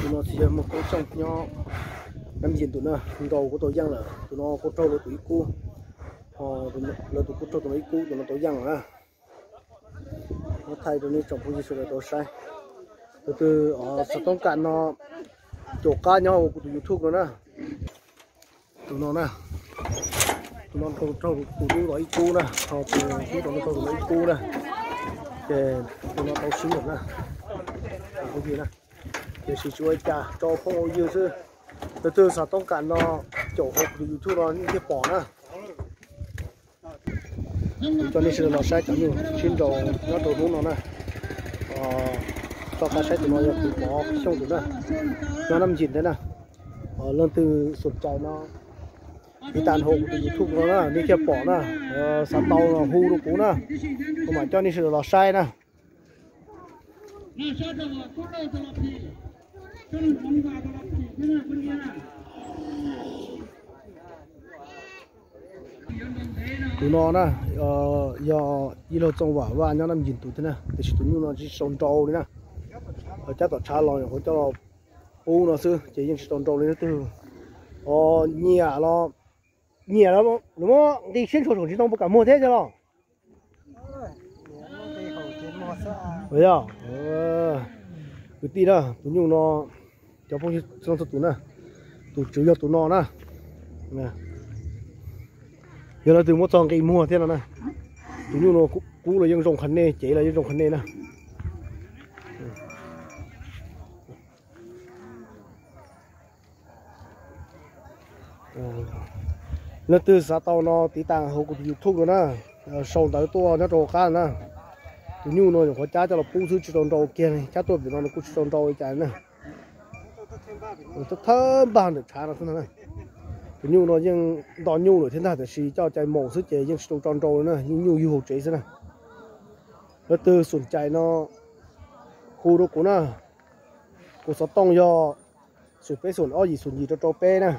Tus no tsis yog Muaj Koob Xyooj nyob Nab Yim tus na, nrau kuj tau yeej lawm. Tus no kuj raug lawv tus ib kub, lawv tus kuj raug tus no ib kub, tus no tau yeej lawm na. Muab thaij rau nej tsoom phooj ywg sawv daws tau saib. Tus twg xav toob kam no caum qab nyob hauv kuv tus YouTube no na. Tus no na, tus no raug tus dub los ib kub na, ho tus dub no raug tus no ib kub na. Ces tus no tau swb lawm na. Tiam sis tsis ua cas, tso phooj ywg xwb. Tus twg xav toob kam no caum hauv kuv tus YouTube no nej thiaj pom na. Kuv coj nej sawv daws los saib cov nyuj sib nrau nyob rau hnub no na. Toj qab saib tus no yog tus Pov Xyooj tus na, nyob Nab Yim thiab na. Leej twg xum cai no tiv tas hauv kuv tus YouTube no na nej thiaj pom na. Xav tau los hu rau kuv na, kuv mam coj nej sawv daws los saib na. Tus no na, yog Yij Laug Txooj Vam Vaj nyob Nab Yim tus thiab na, tiam sis tus nyuj no tsis tau nrau li na. Cab tom tshav los nyuam qhuav coj los pub no xwb ces yeej tsis tau nrau li na. Twg nyiam los, nyiam los muab nqi siab ntshua saum tsis tau puas kam muag thiab cov los. Yog kwv tij na, tus nyuj no cov phooj ywg txhua tus na, tus tswv yog tus no na. Yog leej twg muab txog nqi muag thiab no na. Tus nyuj no kub los yeej zoo qhov nej, cev los yeej zoo qhov nej na. Leej twg xav tau no tiv tas hauv kuv tus YouTube no na, sau ntawv tuaj nyob rau hauv qab na. Tus nyuj no nyuam qhuav cab coj los pub xwb tsis tau nrau kiag li, cab tuaj pem no kuj tsis tau nrau li cas na. Thawb npag ntawm tshav no xwb ntag na. Tus nyuj no yeej nto nyuj lawm thiab ntag tiam sis coj cai maus xwb ces yeej tsis tau tso nrau li na, yeej nyuj yug hauv tsev xwb na. Leej twg xum cai no hu rau kuv na. Kuv xov tooj yog xum peb xum ob yim xum yim rau rau peb na.